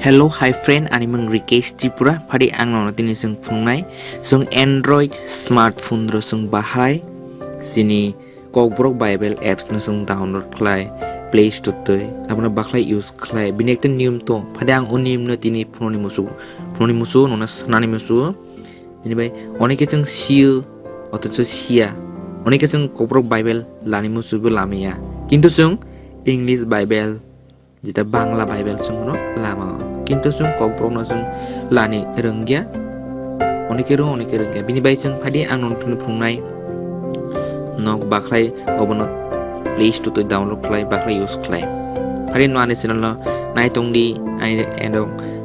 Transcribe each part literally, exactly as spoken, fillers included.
Hello, hi friend, ani mung Rikesh Tripura. Phadi ang nono tini chwng phunuknai, chwng Android smartphone ro chwng bahai chini Kokborok Bible apps no chwng download khlai Play Store twi, abono bakhlai use khlai. Bini ekta niyom tong. Phadi ang o niyom no tini phunukni musu, phunukni musu, nono sanani musu. Bini bai oneke chwng siyo, othocho siya. Oneke chwng Kokborok Bible lani musu bo lamaya. Kintu chwng English Bible, jeta Bangla Bible chwng bono lama o. Kintu chwng Kokborok no chwng lani rwngya. Oneke rw, oneke rwngya. Bini bai chwng phadi ang nono tini phunuknai. Nok bakhlai obono Play Store twi download khlai, bakhlai use khlai. Phadi no ani channel no naitong di, ani,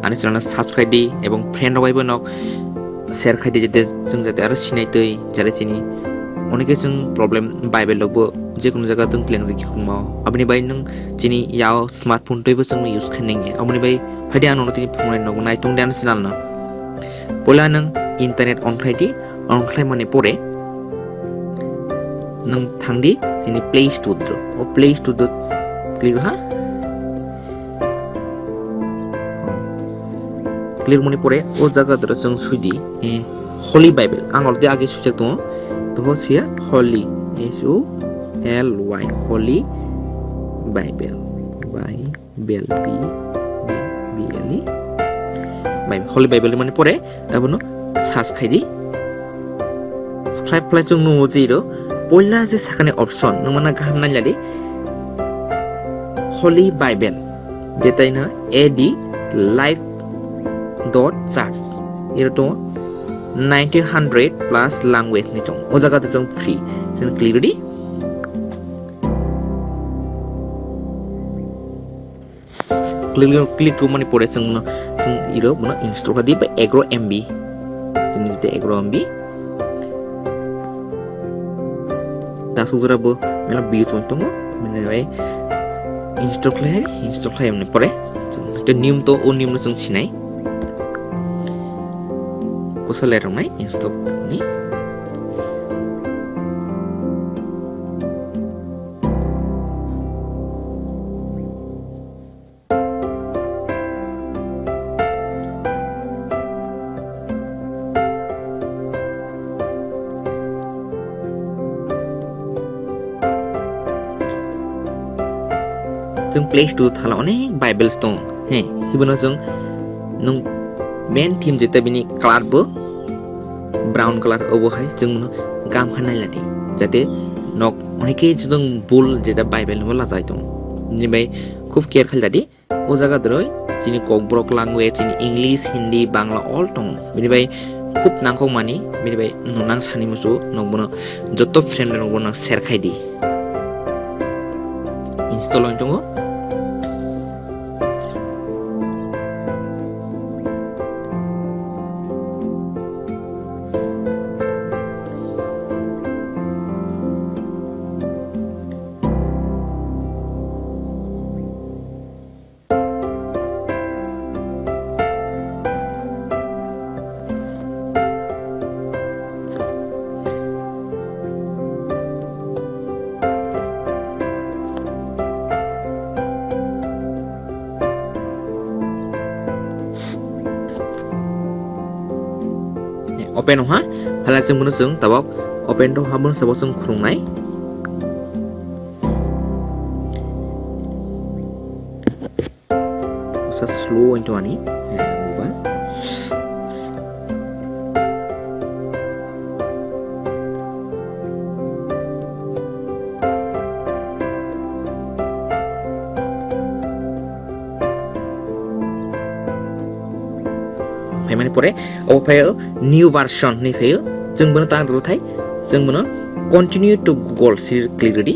ani channel no subscribe di, ebong friend rok bai bo nok share khai di, jate chwng jate aro sinai twi, jate chini oneke chwng problem Bible rok bo je kono jaga chwng tlengjak khibukma o. Aboni bai nwng chini yao smartphone twi bo chwng use khai nangya. Aboni bai phadi ang nono tini phunuknai, nok naitong di ani channel no. Poila nwng internet on khai di, on khlai mani pore nwng thang di chini Play Store do. O Play Store do click ha. Click mani pore o jaga doro chwng sui di, eh, Holy Bible. Ang already age sujak tongo. Toho siya Holy, S O L Y, Holy Bible. Bible, B, B L E. Bible, Holy Bible mani pore abono search khai di. Subscribe khlai chwng nugo je iro poila je sakani option nwng mana kaham nailadi. Holy Bible, jetaino A D life dot church. Iro tongo nineteen hundred plus language ni tongo. O jaga to chwng free. Chwng click rwdi. Click, click rwmani pore chwng no, chwng iro bono install khlai di ba egaro M B. Chwng jete egaro M B. Dasuk jora bo mela view chwng tongo. Mene bai install khlai, install khlai mani pore chwng te niyom to o niyom no chwng sinai. Kosa le rwnai install ni. Chwng Play Store thala onek Bibles tong. He, hibono chwng nwng main theme jeta bini color bo brown color obo hai chwng bono gam kha nailadi. Jate nok oneke chwng bul jeta Bible bo lajai tong. Ni bai khub care khailadi. O jaga doroi chini Kokborok language, chini English, Hindi, Bangla all tongo. Bini bai khub nangkok mani, bini bai no nang sani musu, nok bono joto friend rok bono share khai di. Install oi tongo. Open oha, hala chwng bono chwng tabok open to ha bono sabo chwng khulungnai. Sa slow into ani. Phaimani pore obo phaio new version hinwi phaio. Chwng bono tang rwthai, chwng bono continue to Google si click rwdi.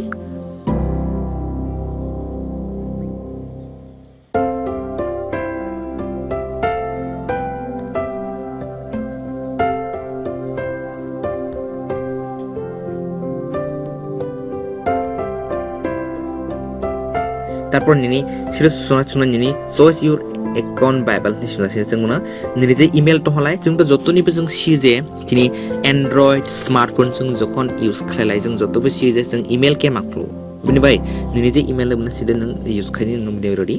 Tarpor nini siro suna suna nini choose your account Bible hinwi suna se chwng bono nini je email tonghalai chwng to jotoni bo chwng si je chini Android smartphone chwng jokhon use khlailai chwng joto bo si je chwng email khe ma phuru bini bai nini je email bono side nwng use khaidi nwng bini rodi.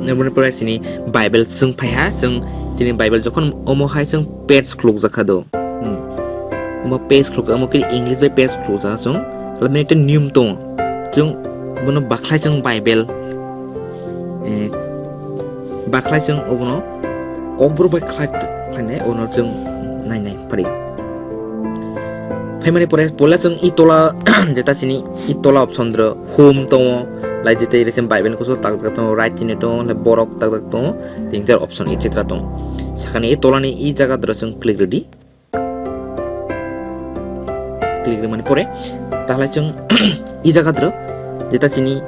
Aboni pore chini Bible chwng phaiha, chwng chini Bible jokhon omo hai chwng page khulukjakha do. Hmm. Omo page khuluk, omo khe English bai page khulukjakha chwng. Lamini ekta niyom tongo. Chwng bono bakhlai chwng Bible, eh, bakhlai chwng obono kokborok bai khlai, khlainai, ono chwng nainai phari. Phaimani pore, poila chwng i tola, jeta chini i tola option dro home tongo, lai jete recent Bible kuso takjak tongo, right chini tongo, lai borok takjak tongo, tei option et cetera tongo. Sakani i tolani i jaga dro chwng click rwdi. Click rwmani pore, tahlai chwng i jaga dro, jeta chini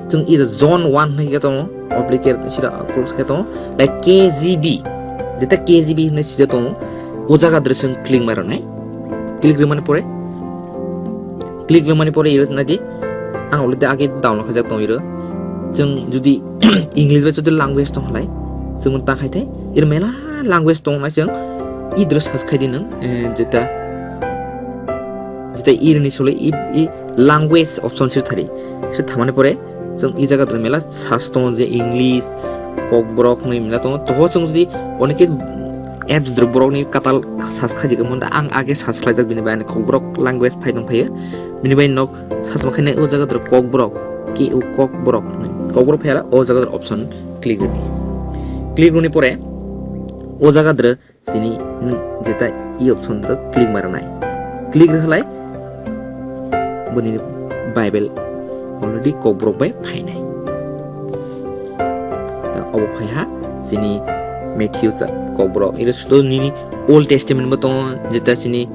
chwng i zone one hwnwi khe tongo, oblique sira close khe tongo, like K G B, jeta K G B hwnwi sida tongo, o jaga dro chwng click ma rwnai. Click rwmani pore, click rwmani pore iro naidi, ang already age download khaijak tongo iro. Chwng jodi English bai jodi language tong khlai, chwng ta khai thai, iro mela language tong nai chwng, i dro search khai di nwng, eh, jeta, jeta i rini sole i, i language option sir thari. Sir thamani pore chwng i jaga dro mela search tongo je English, kokborok hwnwi mela tongo. Toho chwng jodi oneke apps dro borokni katal search khai di, munda ang age search khlaijak bini bai ani kokborok language phai tong phaio. Bini bai nok search ma khainai o jaga dro kokborok, K O kokborok hwnwi. Kokborok phai ala o jaga dro option click rwdi. Click rwni pore o jaga dro chini nwng jeta i option dro click ma rwnai. Click rwhalai boni Bible already kokborok bai phainai. Ta obo phaiha chini Matthew cha kokborok. Iro sudo nini Old Testament bo tongo, jeta chini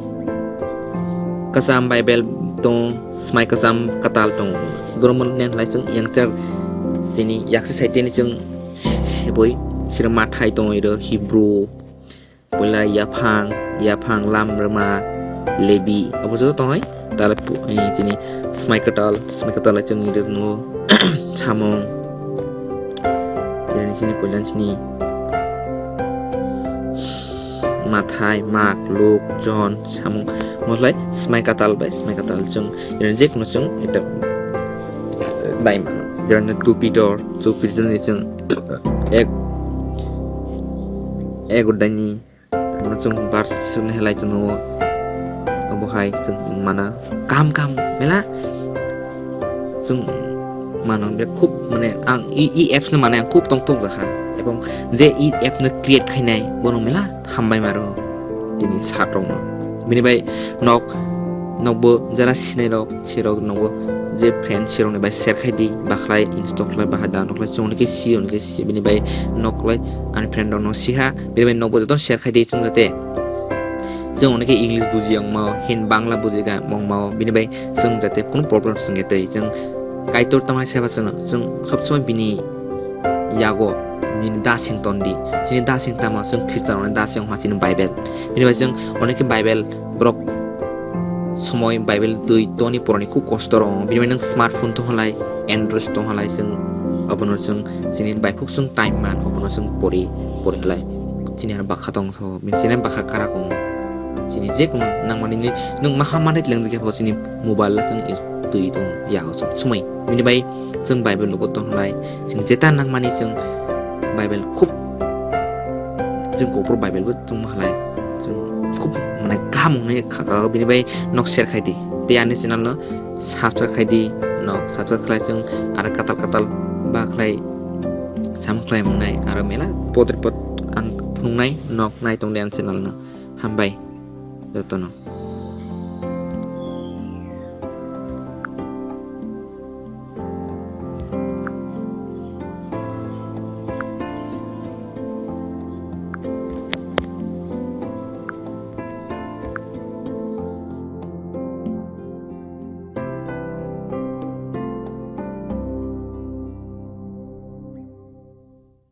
Kasam Bible tongo, Smai Kasam katal tongo. Borok mo nen lai chwng yang ter chini yaksi side ni chwng se-, seboi sira Mathai tongo, iro Hebrew, Poila yaphang, yaphang lam rwma, Lebi, abo joto tongnai. Tala pu-, eh, chini Smai Kwtal, Smai Kwtal chwng iri nugo, samung. Iri chini poila chini Mathai, Mak, Luk, John, samung. Moslai Smai Kwtal bai, Smai Kwtal chwng, iri jekno chwng, eta, eh, dai mano. Iri two Peter, two Peter ni chwng, ek, ek udaini, Tabukno chwng verse swnwi halai tongno, obo hai chwng mana kaham kaham mela chwng mano, be khub mane ang i, i apps no mane ang khub tong tong jakha, ebong je i app no create khainai bono mela hambai maro tini sat rokno. Bini bai nok, nokbo jara sinai rok, sirok nogo je friend sirokni bai share khai di, bakhlai install khlai, bahai download khlai, chwng onike si, onike si, bini bai nok lai ani friend rokno siha, bini bai nokbo joto share khai di, chwng jate chwng onike English buji ongma, Hin Bangla buji ga ongma, bini bai chwng jate kunu problem chwng ya tei chwng Kaitor tongmani seba chwngno chwng sob somoi bini yago nini dasing tondi, chini dasing tamo chwng Khristanrokni dasing wngkha chini Bible. Bini bai chwng onike Bible borok somoi Bible twi toni poroni khub kosto rok, bini bai nwng smartphone tong halai, Android tong halai, chwng abono chwng chini baiphuk chwng time man, abono chwng pori pori halai chini aro bakha tong so, bini chini bakha kara kong chini je kono nangmani ni nwng maha manai twlang jikhe bo chini mobile chwng twi tong yago chwng somoi. Bini bai chwng Bible logo tong halai, chwng jeta nangmani chwng Bible khub, chwng Kokborok Bible bo tong halai, chwng khub mane kaham wngnai kha, kha, bini bai nok share khai di, tei ani channel no subscribe khai di, nok subscribe khlai chwng aro katal katal ba khlai sam khlai wngnai, aro mela podre pod ang phunuknai nok nai tong di ani channel no. Hambai jotono.